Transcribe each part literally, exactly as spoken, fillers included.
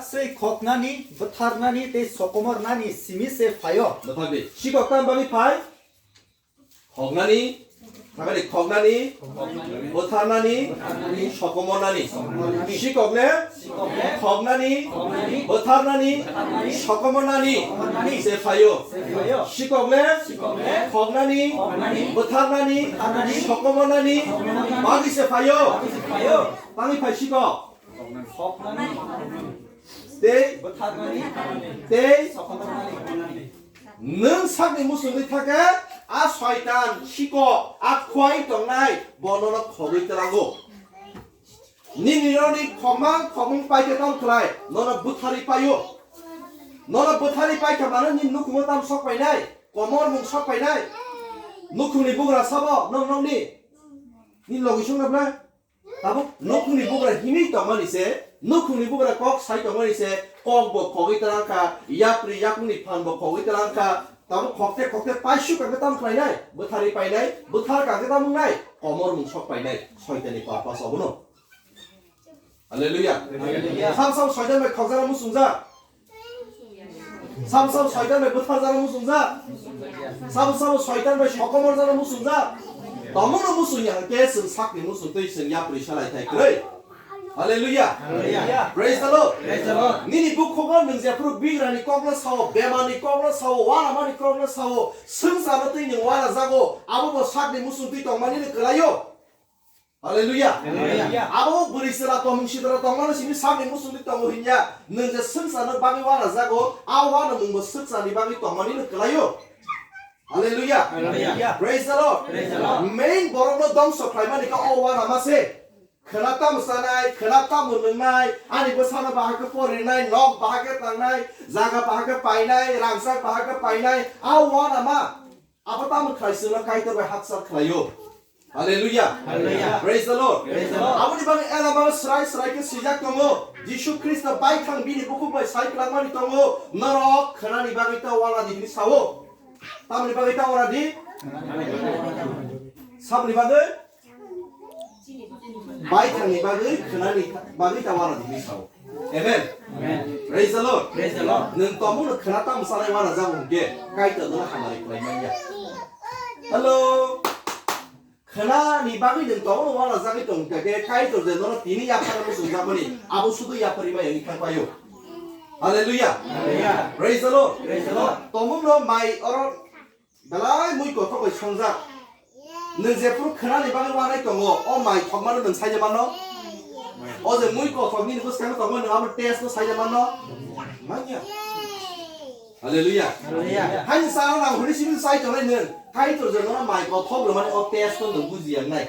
Sei khoknani, bwtharnani tei sokomornani simi se phaio. Bwthardi. Sikok tam bagwi phai? Khoknani, khoknani, bwtharnani, sokomornani. Sikok le khoknani, bwtharnani, sokomornani se phaio. Sikok le khoknani, bwtharnani, sokomornani bagwi se phaio. Tangwi phai sikok. Tei, tei, nwng sakni muchungwi thakhe, a soitan, sikok, a khuai tongnai, bo nono khogwi twlango. Nini nini khokmang, khokmung paikhe tamo khlai, nono bwtharwi paio. Nono bwtharwi paikha mano nini nukhungo tamo sok painai, komor mung sok painai. Nukhungni bugra sabo, nong nongni. Nini logi songna bwlai. Tabuk nukhungni bugra himwi tongmani se, nukhungni bugra kok sai tongmani se, kok bo khogwi twlang kha, yapri yakungni phan bo khogwi twlang kha, tabuk khokte khokte paisuk kha khe tamo khlainai, bwtharwi painai, bwthar kha khe tamo wngnai, komor mung sok painai, soitanni purpose obono. Hallelujah. Hallelujah. Sam sam soitan bai khokjak muchungjak. Sam sam soitan bai bwtharjak muchungjak. Sam sam soitan bai sokomorjak muchungjak. Tomono muchungya hwnkhe chwng sakni muchungtwi chwng yapri salai thai kwrwi. Hallelujah. Hallelujah. Praise the Lord. Praise the Lord. Nini bukhugo nwng jephuru bigrani kokno sao, bemarni kokno sao, wanamani kokno sao, swngcharno twi nwng wanajago, abo bo sakni muchungtwi tongmani no kwlaio. Hallelujah. Hallelujah. Abo bwrwi chwla tongmung sitra tongmani simi sakni muchungtwi tongo hinya. Nwng je swngcharno bagwi wanajago, a wanamungbo swngcharni bagwi tongmani no kwlaio. Hallelujah. Hallelujah. Praise the Lord. Praise the Lord. Main borokno dongso khlaimani kha o wanama se. Khwna tamo chanai, khwna tamo nwngnai, ani bwsano bahai khe porinai, nok bahai khe tangnai, jaga bahai khe painai, rangchak bahai khe painai, a wanama. Abo tamo khlai chwngno Kaitor bai hakchal khlaio. Hallelujah. Hallelujah. Praise the Lord. Praise the Lord. Aboni bagwi Elama srai srai khe swijak tongo. Jisu Khristo baithang bini bukhuk bai sai kwlangmani tongo. Norok khwnani bagwi ta wala di hini sao. Tamni bagwi ta wala di? Sabni bagwi? Baithangni bagwi khwnani bagwi ta wala di hini sao. Amen. Amen. Praise the Lord. Praise the Lord. Nwng tongmungno khwna tamo chanai wanajago hwnkhe Kaitor nono hamari khlai manya. Hello. Khwnani bagwi nwng tongmungno wanajagwi tongkha khe Kaitor je nono tini yaphar muchungjakmani abo sudu yapharwi maya wngwi thangpaio. Hallelujah. Hallelujah. Praise the Lord. Praise the Lord. Tongmungno mai oro Belai mui kothok bai songjak. Nwng jephuru khwnani bagwi wanai tongo, o mai thokmano nwng saida manno? O je mui kothok nini bwskango tongmani nwng abo test no saida manno? Manya. Hallelujah. Hallelujah. Haini salo nang hwnwi simi sai tongnai nwng. Kaitor je nono mai kothok rwmani o test no nwng bujiya wngnai.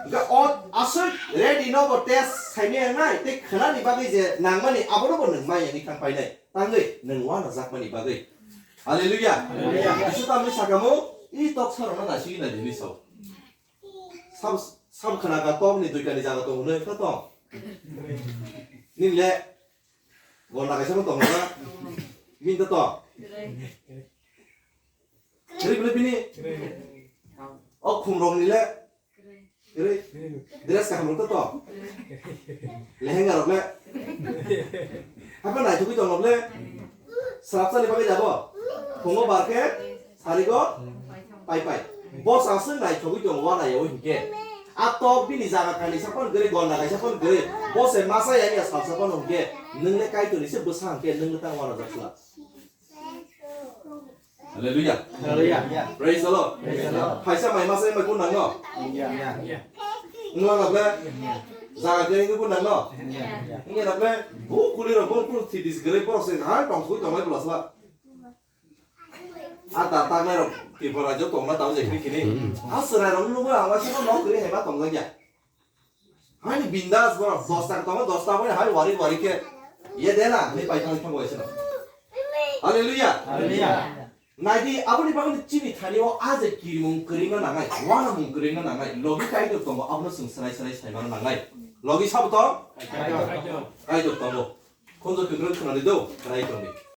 Hwnkhe o aswk ready no bo test saimaya wngnai, tei khwnani bagwi je nangmani abono bo nwng maya wngwi thang painai. Tangwi nwng wanajakmani bagwi. Hallelujah. Hallelujah. Jisu tamni sakamo, i tok sarokno naisingwi nai hinwi sao. Sab, sab khna ka tokni duitani jaga tongo hwnwi kha tong. Nini le gonna kaisa no tongo na? Min to to. Kwrwi bwle bini. O khumrokni le. Kwrwi. Dress kaham rok to to. Lehenga rok le. Hapa naithogwi tong rok le. Srapsani bagwi jabo. Phungo bar khe sarigo pai pai. Bo sa swng naithogwi tong wana yawi hinkhe. A tok bini jaga kani sapan gre gonna kai sapan gre. Bo se masa ya ya sal sapan hinkhe. Nwng le Kaitor ni se bwsa hinkhe nwng le tang wana jak sla. Hallelujah. Hallelujah. Praise the Lord. Praise the Lord. Phaisa mai masa mai kun nangno. Yeah. Ngla na ble. Jaga khe ngi kun nangno. Yeah. Ngi na ble. Bu kuli ro bon kun thidis gre por se ha tong sui tong lai bla sla. A ta ta nai ro ki por ajo tong na tau je kri kini. A serai ro nu ba awa se no kri he ba tong ja. Hani bindas borok dosta tongo, dosta bai hai wari wari khe. Ye de na, ni pai thang thang waisa. Hallelujah. Hallelujah. Naidi aboni bagwi chini thani o a je kirimung kwrwino nangai, wanamung kwrwino nangai, logi Kaitor tongo, abono chwng swnai swnai saimano nangai. Logi sabo to? Kaitor. Kaitor tongo. Khunjo kikrwi khwnani do, rai tongdi.